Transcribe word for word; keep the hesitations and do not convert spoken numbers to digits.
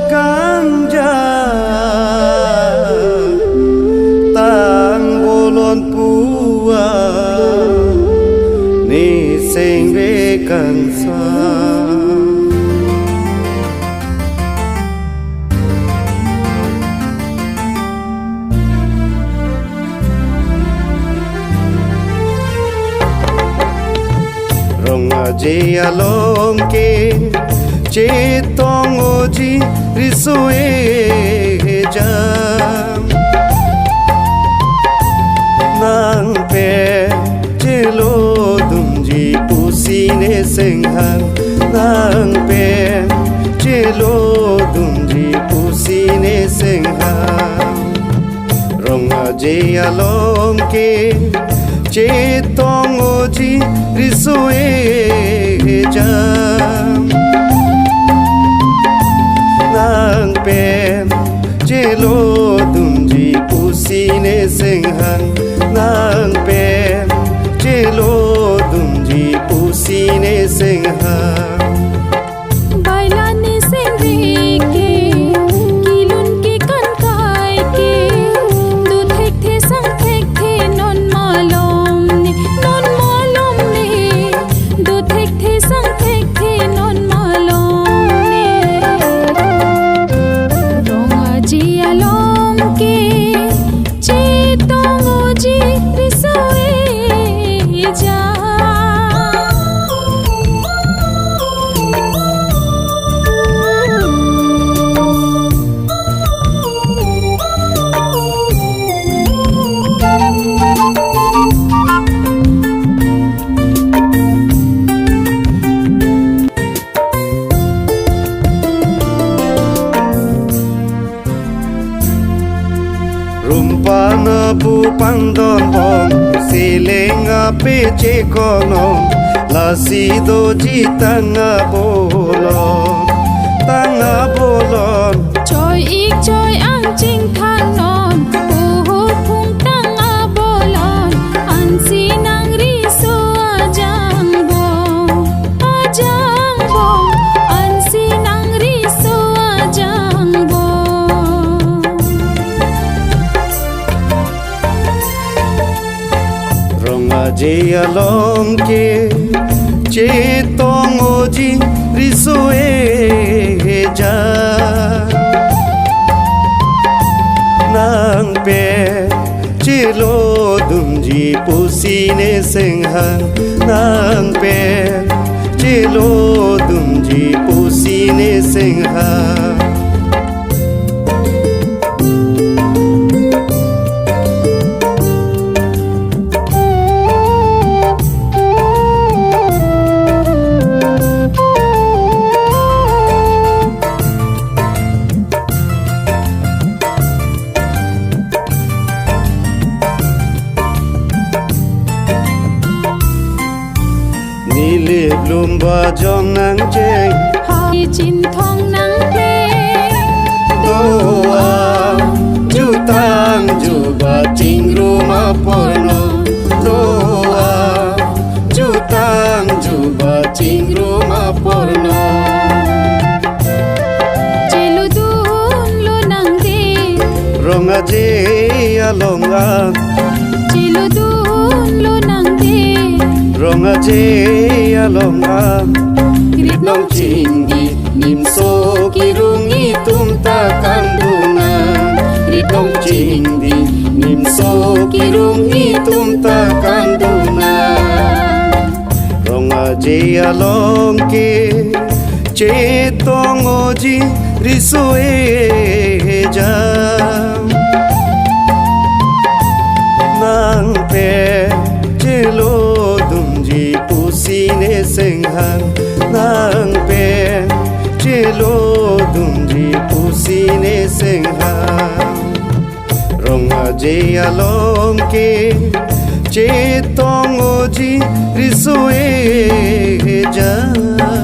Kangja tang bolon pua, ne sengre kangsa. Rong aje along ke chetong oji riso-e jam. Nang pen chelodunji pusi ne senghang. Nang pen chelodunji pusi ne senghang. Rong aje along ke chetong oji riso-e jam. Nang pen chelodunji pusi ne senghang. Nang pen chelodunji pusi ne senghang. Baila ne sengre ke, kilun ke kankai ke, do thekthe sang thekthe non malom ne, non malom ne, do thekthe sang thekthe non malom ne. Rong aje along ke chetong oji riso-e jam. Rumpan apu pangdon bom, seleng ape chekonom, lasi doji tang abolon, tang abolon. Choi-ik choi-ang chingthang non, uhu phung tang abolon, ansi nang riso ajang bom, ajang bom, ansi nang riso ajang bom. Rong aje along ke chetong oji riso-e jam. Nang pen chelodunji pusi ne senghang. Nang pen chelodunji pusi ne senghang. Neli blum bajong nangcheng, ha ichinthong nangple, do-a jutang juba chingrum aporno, do-a jutang juba chingrum aporno. Chelodun lonang de. Rong aje along a. Chelodun lonang de. Rong aje along a. Rit nong chingdi nimso kirung itum ta kanduna. Rit nong chingdi nimso kirung itum ta kanduna. Rong aje along ke chetong oji riso-e jam. Nang pen chelodunji pusi ne senghang. Nang pen chelodunji pusi ne senghang. Rong aje along ke chetong oji riso-e jam.